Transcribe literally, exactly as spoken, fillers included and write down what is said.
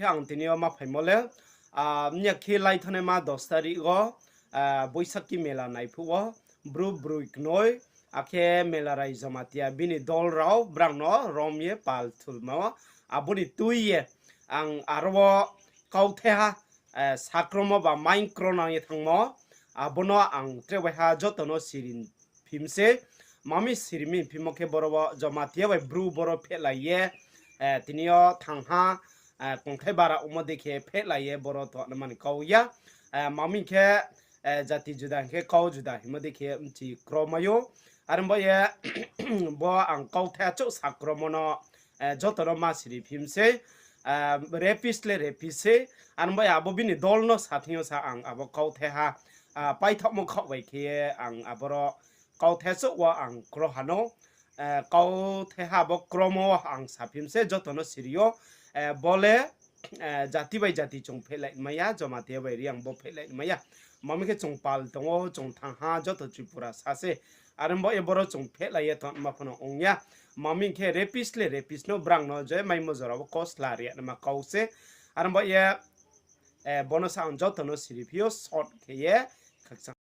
ang tini o ma phaimo le, ah, wngya khe lai thani ma dos tarik o, ah, Boisakhi mela nai phuo, bru brui knoi, akhe mela rai Jamatia bini dol rao brang no rom ye pal thulmo, aboni twi ye ang aro o kau the ha, eh, sakromo ba main kro nang ye thangmo, abono ang tre bai ha joto no sirin phimse, mami sirimi phimo khe boro o Jamatia bai bru boro phelai ye, eh, tini o thang ha, eh, kongthai bara omo de khe phelai ye boro to mani kau ya, eh, mami khe, eh, jati juda hingkhe kau juda himo de khe mchi kromayo, aro bo ye bo ang kau the achuk sakromo no, eh, joto no ma siri phimse, eh, rapist le rapist se, aro bo abo bini dol no sathing o sa ang abo kau the ha, ah, paithakmo khok bai khe ang aboro kau the achuk o ang kro hano, eh, kau the ha bo kromo ang saphimse joto no sirio, eh, bole, eh, jati bai jati chwng phelai maya, Jamatia bai Riang bo phelai maya. Mami khe chwng pal tongo, chwng thang ha joto Tripura sase. Aro bo e boro chwng phelai ye ton ma phano ongya. Mami khe rapist le rapist no brang no je mai mo jora bo kosla ria ma kau se. Aro bo ye, eh, bono sa ang joto no siri phio short khe ye khakchang.